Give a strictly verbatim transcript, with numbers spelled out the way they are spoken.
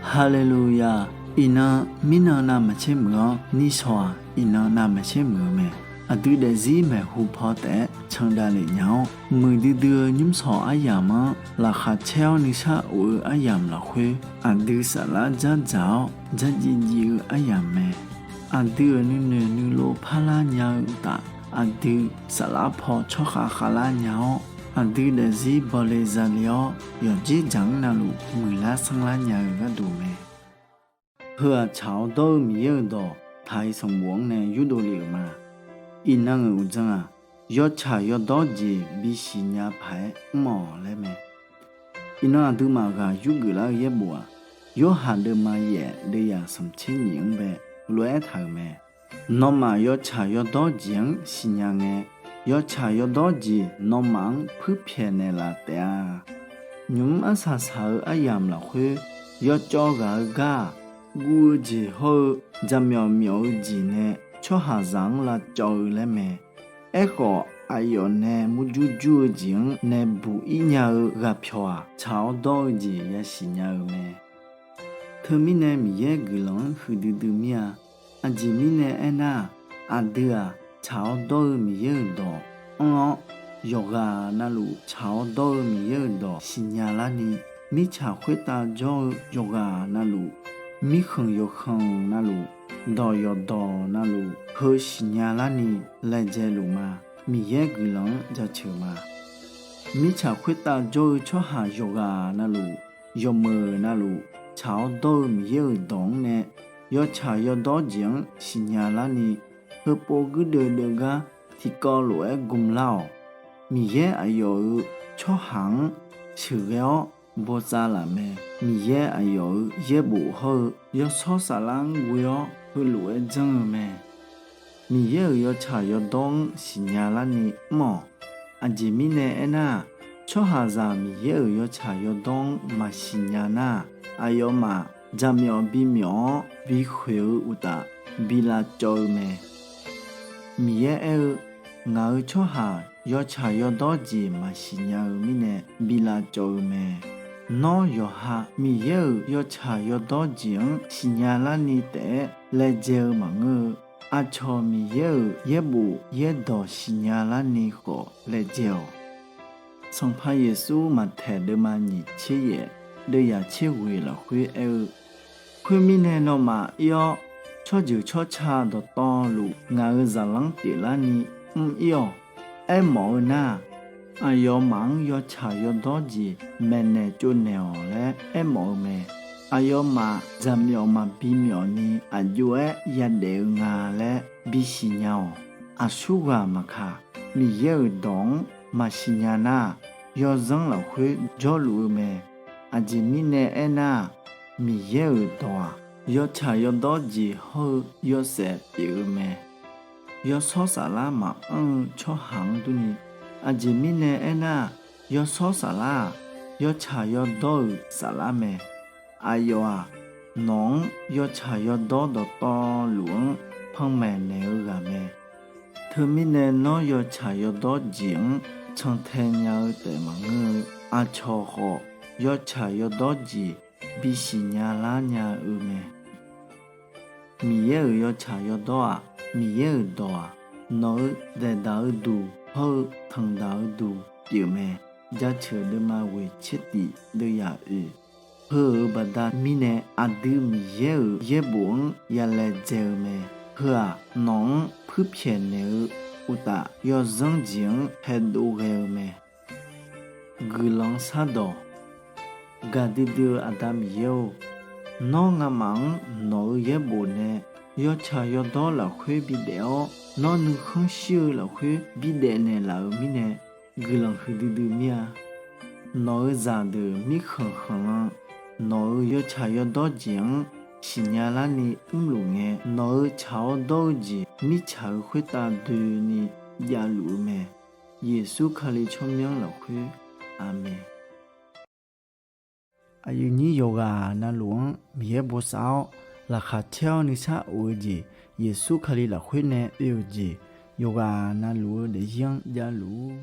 Haleluya! Iqnan, mirnan navmaqtser muiq-awr, nishawq-aq, iqnan navmaqtser muiq-eu mae. Aqdui daefzir maeqhu paw taef-aer candav lef nya-awr, muiqdui dui-eu nymrshawq aryamq-anr laqkhaq caer-awr nuisar of-eu aryamq lafkhoer, aqdui saflar dzardzaq-awr dzardziv dziv-eu aryamq mae. Aqdui-euq nuinoeq nuilov parlar nya-eu uqtaf, aqdui saflar paw tsawrkhav khavlar nya-awr, aqdui daefzir bawle zale-awr, yawqdzer dzaq-anr navluf muiqlar sanrlar nya-eu gharduq mae. Heu-aq, tsaq-awr dawr-eu Miqyaer-euq dawq taq-iq sanqbof-anr nae yurdov lef-euq ma. Iqnan-euq uqdzan-aq, yawtsaq yawdawr jeq bisiq nya paq-aer mr-awq laer mae. Iqnan aqduimaf ghaq yurgeuf lar-eu yaerbof-aq, Yorhaq deuvma yaef deuvyaq smqtser nyiq-anr bae lof-aer taq-euq mae. Nawmaf yawtsaq yawdawr jeq-anr siqnya ngae, yawtsaq yawdawr jeq nawmaf-anr puirpyaeq naeqlaf taef-a. Nymq-mr arsaq saq-eu aryamq lafkhoer, yawcawv ghaq-eu gar-aq, guv-eu jeq hawr-eu jaqmyawf myawf-eu jeq nae tsawrhaqzaq-anr lavcawv-eu laer mae. Aerkhawf, aqyawf nae murjur jur-eu jeq-anr nae buq-ir nya-eu ghaqpyawq-aq, tsaq-awr dawr-eu jeq yasiq nya-eu mae. Teumirnae Miqyaer guiqlanq-anr huiqdui dui mir-a. Aqjeq mirnae aernar-aq, aqdui-aq, tsaq-awr dawr-eu Miqyaer-euq dawq anr-awr, yawqghaq navluf tsaq-awr dawr-eu Miqyaer-euq dawq siqnya larni, mirtsaq khoertav jawr-eu yawqghaq navluf, mirkhanq yawkhanq navluf, dawq yawqdawq navluf, heu siqnya larni laejae luf ma. Miqyaer guiqlanq-anr jaceuq ma. Mirtsaq khoertav jawr-eu tsawrhaq yawqghaq navluf, yawqmeuq navluf, tsaq-awr dawr-eu Miqyaer-euq dawq-anr nae, yawtsaq yawdawr jeq-anr siqnya larni, heupov guirdeuv deuvgar tiqkawv lof-aer gmlar-awq. Miqyaer aqyawf-euq tsawrhaq-anr sheuqghae-awr bosav laf mae. Miqyaer aqyawf-euq yaerbof hawr-eu yawshawr saflar-anr ghoe-awr heulof-aer janr-eu mae. Miqyaer-euq yawtsaq yawdawr-anr siqnya larni mr-awq. Aqjeq mirnae aernar-aq, tsawrhaqzaq Miqyaer-euq yawtsaq yawdawr-anr maqsiq nya nar-aq, aqyawfmaf jaqmyawf bimyawf-awr bikhoeq-eu uqtaf, bi lavcawv-eu mae. Miqyaer aer-eu, Ngaq-euq tsawrhaq yawtsaq yawdawr jeq maqsiq nya-eu mirnae bi lavcawv-eu mae. Nawr yawqha Miqyaer-euq yawtsaq yawdawr jeq-anr siqnya larni taef-aer laejae-eu maqngeur-eu, aqcawq Miqyaer-euq yaerbof yaerdawq siqnya larni khawf laejae-awq. Sanqpaq Yeqsur Maqtaeq deuvma nyiq tser yaef deuvyaq tser ghoeq lafkhoer aer-eu, Khoermirnae nawmaf ir-awr, tsawrjeuq tsawrca dawqtawvluf ngaq-euq zaqlanr pyeuflarni mr-ir-awq. Aermawf-eu nar-aq, aqyawfmaf-anr yawtsaq yawdawr jeq maeqnaeq tsovnaeq-awq laer aermawf-eu mae. Aqyawfmaf jaqmyawf maqbi myawfni aqjox-aer yadaef-eu nga laer bisiq nya-awq. Aqsurghaq maqkaq, Miqyaer-euq dawq-anr maqsiq nya nar-aq, yawzanr lafkhoer jawrluf-eu mae. Aqjeq mirnae aernar-aq, Miqyaer-euq dawq-aq, yawtsaq yawdawr jeq hawr-eu yawshaef pyeuf-eu mae. Yawshawr saflar maqanr-eu tsawrhaq-anr durni, aqjeq mirnae aernar-aq, yawshawr saflar-aq, yawtsaq yawdawr-euq saflar mae. Aqyawf-aq, nawq-anr yawtsaq yawdawr dawqtawvluf-anr panmaeq naeq-eu ghaq mae. Teumirnae nawr yawtsaq yawdawr jeq-anr cantae nya-eu taef maqngeur-eu, aqcawq khawf yawtsaq yawdawr jeq bisiq nya lar nya-eu mae. Miqyaer-euq yawtsaq yawdawr-aq, Miqyaer-euq dawq-aq, nawq-eu daeqdaq-eu duq hawr-eu tanqdaq-eu duq pyeuf mae. Jaceuq deuvma ghoeq tser tif deuvyaq oeq. Heu-euq baqda mirnae aqdui Miqyaer-euq yaerbof-anr yalaejae-eu mae. Heu-aq, nawq-anr puirpyaeq naeq-eu uqtaf, yawzanr jeq-anr haedov ghae-eu mae. Guiqlanq shardawq. Gaqdui dui-eu Aqda Miqyaer-or, nawr ngamaf-anr nawq-eu yaerbof nae yawtsaq yawdawr lafkhoer bidaef-awr, nawr nuikhanr shir-eu lafkhoer bidaef naeqlaf-euq mirnae, guiqlanq huiqdui dui mir-a. Nawq-eu zaqdeuq mirkhanq khanqlan nawq-euq yawtsaq yawdawr jeq-anr siqnya larni mrluf ngae, nawq-euq tsaq-awr dawr-eu jeq mirtsaq-euq khoertav doeni javluf-eu mae. Yeqsur Kali tsawrmyanr lafkhoer, Aqmeq. Aqyuif nyir yawqghaq navluf-anr Miqyaer bosav-awr, laqkhaq caer-awr nuisar of-eu jeq Yeqsur Kali lafkhoer nae oe-euq jeq, yawqghaq navluf-eu daefzir-anr javluf-ur.